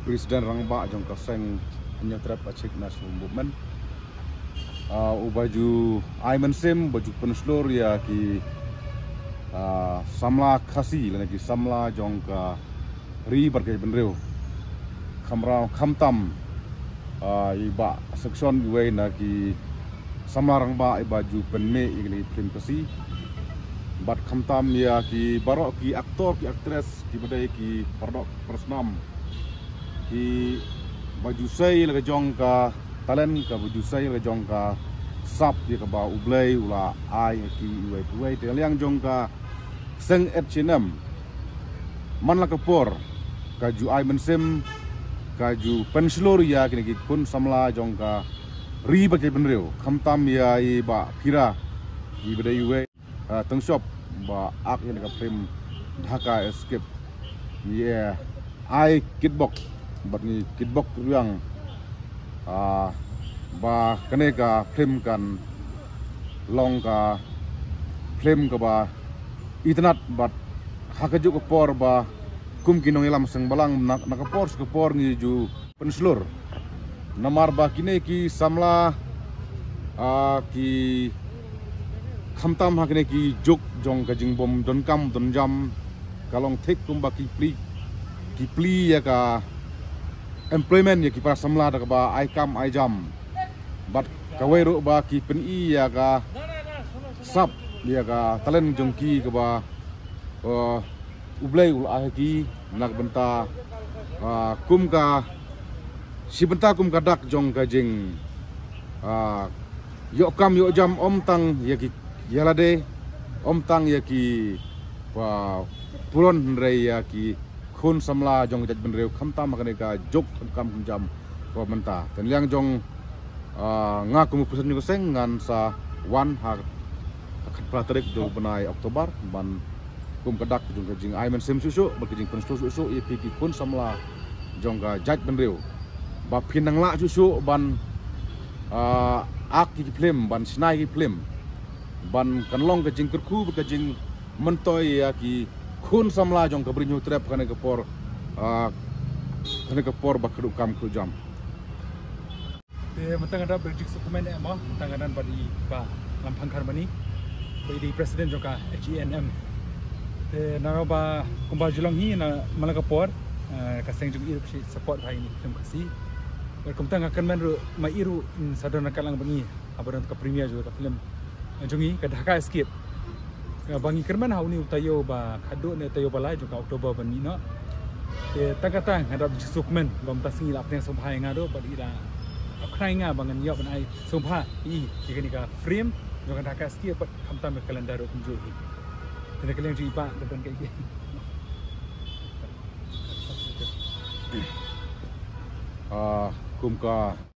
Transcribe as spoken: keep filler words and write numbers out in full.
President Rangbah jong ka seng Hynñiewtrep Achik National Movement. Ah, uba ju ai mynsiem, uba ju pynshlur ïa ki, ah, samla Khasi, lane ki samla jong ka ri bad ka jaitbynriew. Khamtam, ah, i Bah Section iwei na ki samla rangbah iba ju pynmih ïa kine ki film Khasi. Bad khamtam ïa ki baroh ki actor, ki actress, kiba dei ki paradoh parasnam, kiba ju sei la ka jong ka talent, kaba ju sei la ka jong ka sap ïa kaba U Blei u la ai ha ki iwei pa iwei. Te na liang jong ka seng H N M, man la ka por ka ju ai mynsiem, ka ju pynshlur ïa kine ki khun samla jong ka ri bad ka jaitbynriew. Khamtam ïa i Bah Phira, iba dei iwei, ah, tyngshop ba ak ïa ka film Dhaka Escape. Ïa ai kitbok bad ngi kitbok rwiang, ah, ba kane ka film kan long ka film kaba itynnad bad ha kajuh ka por ba kum ki nongïalam seng balang na, na ka por sha ka por ngi ju pynshlur. Namar ba kine ki samla, ah, ki khamtam ha kine ki juk jong ka jingbym donkam donjam, ka long thik kumba ki plie, ki plie ïa ka employment ïa ki para samla da kaba ai kam ai jam. Bad kawei ruh ba ki pyni ïa ka sap, ïa ka talent jong ki kaba, uh, U Blei u la ai ha ki na ka bynta, ah, kum ka, shi bynta kum ka dak jong ka jing, ah, ïoh kam ïoh jam, ym tang ïa ki ïa lade, ym tang ïa ki, ah, pulon, hynrei ïa ki khun samla jong ka jaitbynriew khamtam ha kane ka juk kam kam jam ka mynta. Te na liang jong, ah, nga kum u president jong ka seng ngan sa wan ha ka khatphra tarik jong u bnai October ban kum ka dak jong ka jingai mynsiem shuh shuh bad ka jingpynshlur shuh shuh ïa phi ki khun samla jong ka jaitbynriew ba phin nang lah shuh shuh ban, ah, ak ïa ki film, ban shna ïa ki film, ban kan long ka jingkyrkhu bad ka jingmyntoi ïa ki khun samla jong ka Bri Hynñiewtrep kane ka por, ah, kane ka por ba kyrduh kam kyrduh jam. Te mynta nga dap da jingsngewkmen eh mo, mynta nga dang bad i Bah Lamphang Kharmani, ba i dei president jong ka H N M. Te naba kumba ju long hi na man la ka por, eh, ka seng jong i ruh ka support ha ine i film Khasi. Bad kumta nga kyrmen ruh ma i ruh, mm, sa don ryngkat lang bad ngi haba don ka premiere jong ka film, eh, jong i, ka Dhaka Escape. Ba ngi kyrmen ha une u taïew ba khatduh ne u taïew ba lai jong ka October ban mih noh. Te tang katta nga dap jingsngewkmen ba mynta sngi la pynïaid sngewbha ïa nga ruh bad i la ap khnai ïa nga ba ngan ïoh ban ai sngewbha ïa i ïa kane ka frame jong ka Dhaka Escape bad khamtam ka calendar ruh kumjuh hi. Te na ka liang jong i Bah, ka don ka ïa. Ah, kum ka